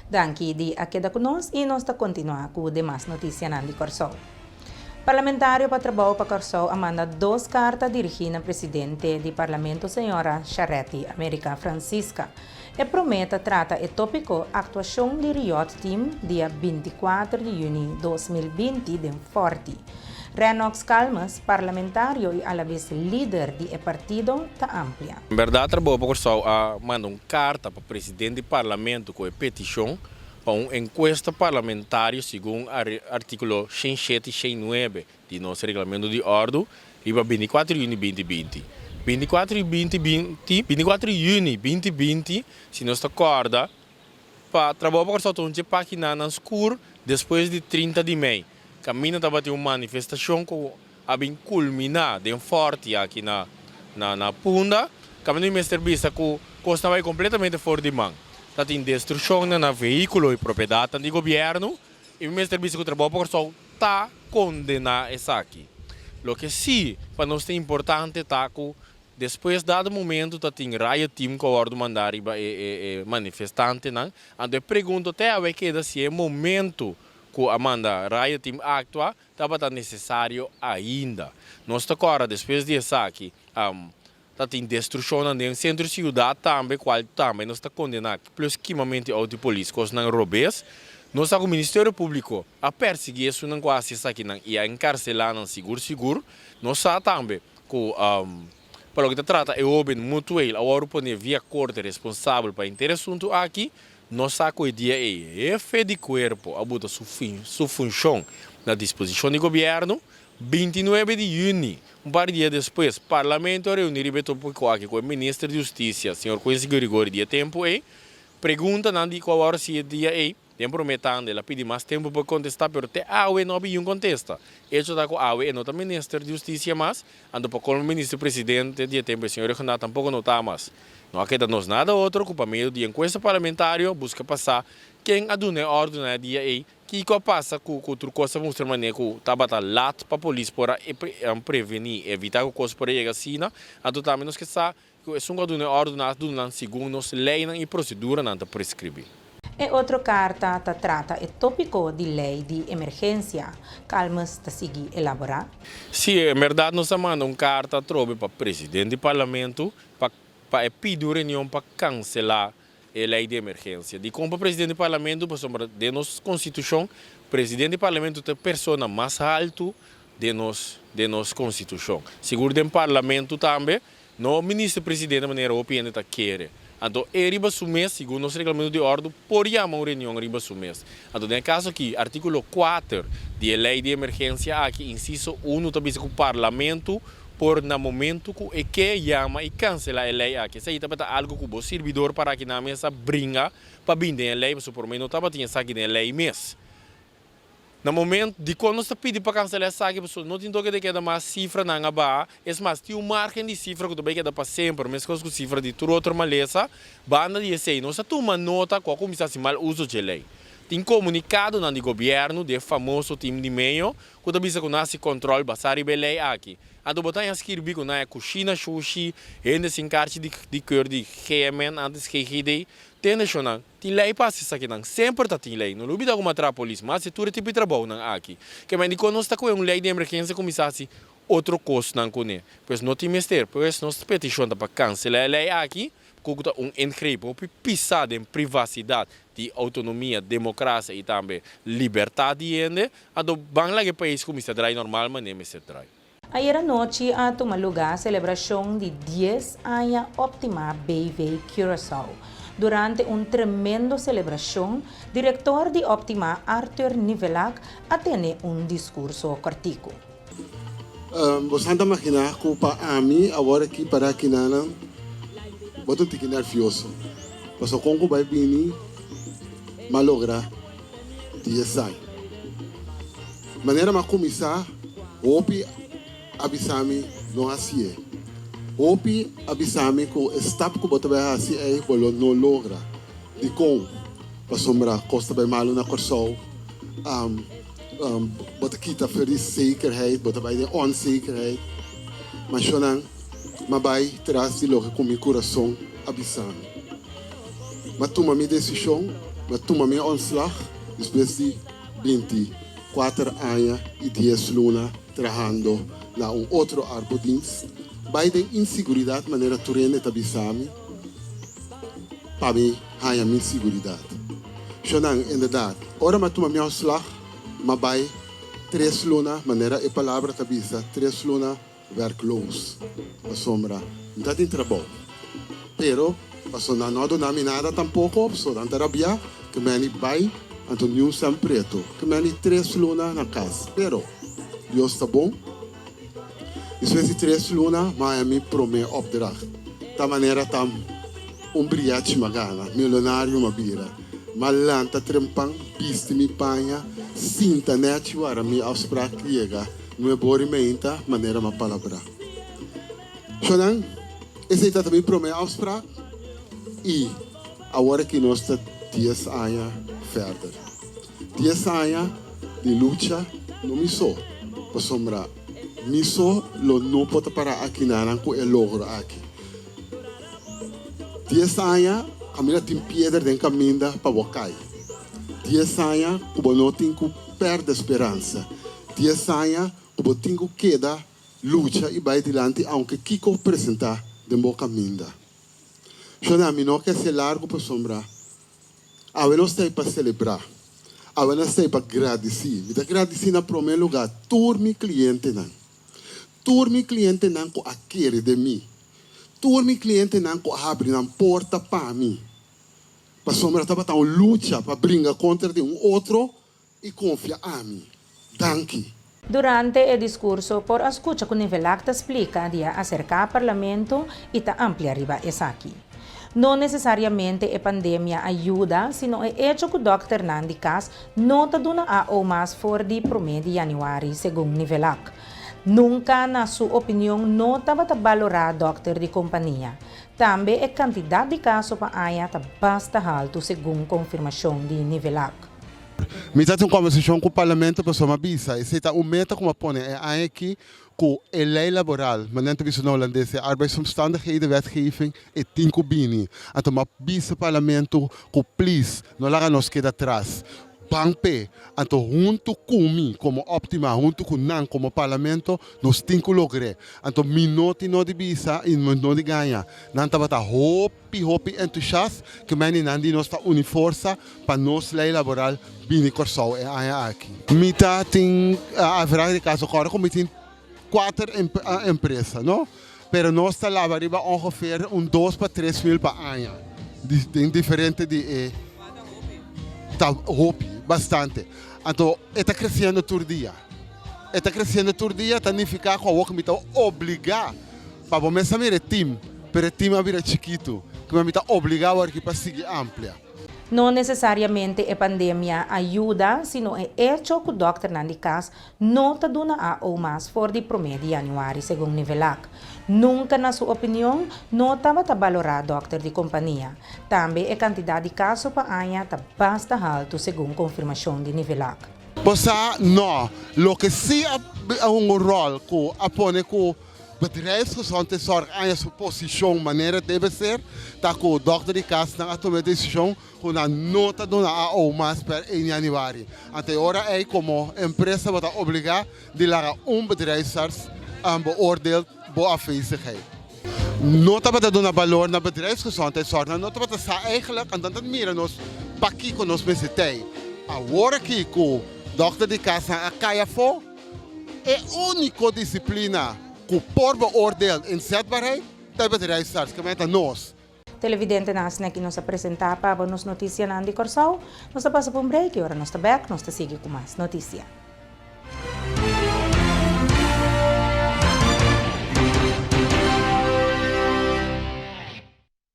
Danki di a keda ku nos i nos ta kontinuá ku demas notisianan di Kòrsou. Parlamentario pa Trabou pa Kòrsou a manda dos karta dirigí na presidente di Parlamento señora Charetti America Francisca. E promé ta trata e tópiko Aktuashon di Riot Team dia 24 di yüni 2020 den Fòrti. Rennox Calmes, parlamentario i alabes lider di e partido, ta amplia. En bèrdat Trabou pa Kòrsou a manda un karta pa president di parlamento ku e petishon pa un enkuesta parlamentario segun artíkulo 107 i 109 di nos reglamento di òrdu riba 24 yüni 2020. 24 di 2020, 24 di yüni 2020, si nos ta kòrda, pa Trabou pa Kòrsou ta un dje páginanan skur despues di 30 di mei. Kaminda tabatin un manifestashon ku a bin kulminá den Fòrti aki na na Punda. Kaminda mi mester bisa ku kosnan bai kompletamente for di man. Ta tin destrukshonnan na vehíkulo i propiedatnan di gobièrnu i mi mester bisa ku Trabou pa Kòrsou ta kondená esaki. Loke sí pa nos ta importante ta ku despues dado momento ta tin riot team ku a wòrdu mandá riba e e manifestantenan. Anto e pregunta te awe keda si e momento ku a manda riot team aktua tabata nesesario ainda. Nos ta kòrda despues di esaki ta tin destrukshonnan den sentro siudat tambe kual tambe nos ta kondená plus kimamento di outo di polis kosnan robes. Nos sa ku Ministerio Públiko a persiguí esunnan ku a hasi esakinan i a enkarselá nan sigur sigur. Nos sa tambe ku pa loke ta trata e hóben Mutueel a wòrdu pone via korte responsabel pa henter e asuntu aki. Nos sa ku e dia ei hefe di kuerpo a buta su su funshon na disposishon di gobièrnu. 29 di yüni, un par di dia despues, Parlamento a reuní riba e tópiko aki ku e minister di Hustisia, señor Quincy Girigorie di e tempu ei. Preguntanan di ku a wòrdu hasi e dia ei den promé tanda el a pidi mas tempu pa kontestá, pero te awe no a bin un kontesta. Echo ta ku awe e no ta minister di Hustisia mas, anto pa kolmo minister presidente di e tempu ei, señor Rhuggenaath tampoko no ta mas. No a keda nos nada otro ku pa medio di enkuesta parlamentario buska pa sa ken a duna e òrdu na e dia ei, kiko a pasa ku ku tur kos ta mustra manera ku tabata lat pa polis por a prevení, evitá ku kos por a yega asina. Anto tambe nos ke sa ku esun ku a duna e òrdu nan a duna nan segun nos leinan i proseduranan ta preskribí. E otro karta ta trata e tópiko di lei di emergensia. Calmes ta sigui elaborá. Sí, en bèrdat nos a manda un karta atrobe pa presidente di parlamento pa pa e pidi un reunion pa kanselá e lei di emergensia. Dikon pa presidente di parlamento? Pasobra den nos konstitushon presidente di parlamento ta e persona mas haltu den nos den nos konstitushon. Sigur den parlamento tambe no minister presidente manera hopi hende ta kere. Anto e riba su mes segun nos reglamento di òrdu por yama un reunion riba su mes. Anto den e kaso aki artíkulo 4 di e lei di emergensia aki insiso 1 ta bisa ku parlamento Por na momento cu e ke yama y cancela e ley aki. Esaki tabata algo cu bo sirbidor para aki na mes a bringa pa bin den e ley, pasobra por me no tabatin esaki den e ley mes. Na momento, dicon nos ta pidi pa cancela esaki? Pasobra no tin toke di keda mas cifranan a baha, es mas, tin un margen di cifra cu ta bay keda pa semper, mescos cu cifra di tur otro malesa. Banda di esey, nos a tuma nota cu a cuminsa haci mal uso dje ley. Tin comunicadonan di gobierno, di e famoso team di meyo, Ku ta bisa ku nan hasi kòntròl basá riba e lei aki. Anto bo ta haña skirbi ku nan e kushina shushi, hende sin karchi di di keur di GMN, antes GGD. Tende shonnan, tin lei pa hasi esakinan. Semper ta tin lei. No lubida ku matra polis mas e tur e tipo di trabounan aki. Ke men dikon nos ta kohe un lei di emergensia kuminsá hasi otro kosnan kuné. Pues no tin mester. Pues nos petishon ta pa kanselá e lei aki. Ku ta un ingreep hopi pisá den privasidat di outonomia, demokrasia i tambe libertat di hende, anto ban laga e pais kuminsá drai normal manera mester drai. Ayer anochi a tuma lugá selebrashon di 10 aña Optima BV Curaçao. Durante un tremendo selebrashon, direktor di Optima Arthur Nivelak a tene un diskurso kòrtiku. Bo sa ta maginá ku pa ami awor aki para kinanan bo ta un tiki nervioso pasobra kon ku bai bini m'a logra 10 aña. Manera m'a kuminsá hopi a bisa mi no hasié. Hopi a bisa mi ku e stap ku bo ta bai hasi ei bo lo no logra. Dikon? Pasobra kos ta bai malu na Kòrsou. Bo ta kita for di zekerheid, bo ta bai den onzekerheid. Ma shonnan, m'a bai tras di loke ku mi kurason a bisa mi. M'a tuma mi desishon. Mi a tuma mi ontslag despues di 24 aña i 10 luna trahando na un otro arbodienst. Bai den inseguridat manera tur hende ta bisa mi pa mi haña mi siguridat. Shonnan, inderdat, ora mi a tuma mi ontslag, mi a bai tres luna, manera e palabra ta bisa, tres luna werkloos, pasobra mi ta tin trabou. Pero, pasobra nan no a duna mi nada tampoko, pasobra nan ta rabiá ku mi a ni bai, anto niun sèn pretu, ku mi a ni tres luna na kas. Pero, Dios ta bon. Despues di tres luna, mi a haña mi promé opdracht. Ta manera ta un briachi mi a gana, milionario mi a bira. Mi a lanta trempan, bisti mi paña, sinta nèchi wara mi afsprak yega. Nuebor i meinta, manera m'a palabrá. Shonnan, esei ta ta mi promé afsprak i awor aki nos ta 10 aña verder. 10 aña di lucha, no mi so, pasobra mi so lo no por ta pará akinanan ku e logro aki. 10 aña kaminda tin piedra den kaminda pa bo kai. 10 aña ku bo no tin ku pèrdè speransa. 10 aña ku bo tin ku keda lucha i bai dilanti aunke kiko presentá den bo kaminda. Shona, mi no ke hasié largu pasobra awe nos ta ei pa selebrá. Awe nos ta ei pa gradisí. Mi ta gradisí na promé lugá tur mi klientenan. Tur mi klientenan ku a kere den mi. Tur mi klientenan ku a habri nan porta pa mi. Pasobra tabata un lucha pa bringa kontra di un otro i konfia ami. Danki. Durante e diskurso por a skucha ku Nivelak ta splika di a aserká Parlamento i ta amplia riba esaki. No nesesariamente e pandemia a yuda, sino e echo ku dòkternan di kas no ta duna AO mas for di promé di yanüari, segun Nivelak. Nunka na su opinion no tabata balorá dòkter di kompania. Tambe e kantidat di kaso pa aña ta basta haltu, segun konfirmashon di Nivelak. Mi ta tin un kombersashon ku Parlamento pasobra mi a bisa esei ta un meta ku mi a pone e aña aki ku e lei laboral, manera nan ta bisa na hulandes e arbeidsomstandighedenwetgeving, e tin ku bini. Anto mi a bisa Parlamento ku plis no laga nos keda tras. Ban p'e. Anto huntu ku mi komo Optima, huntu ku nan komo Parlamento nos tin ku logr'é. Anto mi no tin no di bisa i mi no di gaña. Nan tabata hopi. Hopi hopi entusiast ku meni nan di nos ta uni forsa pa nos lei laboral bini Kòrsou e aña aki. Mi ta tin average di kaso kòrda ku mi tin kuater empresa no, pero nos ta laba riba ongeveer un dos pa tres mil pa aña den diferente di e ta hopi bastante anto e ta kresiendo tur dia e ta kresiendo tur dia ta nifiká ku awor ku mi ta obligá Pa bo mes a mira e tim, pero e tim a bira chikitu, ku mi ta obligá awor aki pa sigui amplia. No nesesariamente e pandemia a yuda, sino e echo ku dòkternan di kas no ta duna AO mas for di promé di yanüari, segun Nivelak. Nunka na su opinion no tabata balorá dòkter di kompania. Tambe e kantidat di kaso pa aña ta basta haltu, segun konfirmashon di Nivelak. Bo sa? No. Loke sí a hunga un ròl ku a pone ku Bedrijfsgezondheidszorg aña su posishon manera debe ser, ta ku dòkter di kasnan a tuma e desishon ku nan no ta duna AO mas per 1 yanüari. Anto e ora ei komo empresa bo ta obligá di laga un bedrijfsarts beoordeelt bo afwezigheid. No tabata duna balor na bedrijfsgezondheidszorg, nan no tabata sa eigenlijk, anto nan ta mira nos pakiko nos mester tei. Awor aki ku dòkter di kasnan a kai afó, E úniko disiplina ku por beoordeel inzetbaarheid ta e bedrijfsarts, ke mester ta nos. Televidentenan asina ki nos a presentá pa bo nos notisianan di Kòrsou. Nos ta pasa pa un break i ora nos ta bèk nos ta sigui ku mas notisia.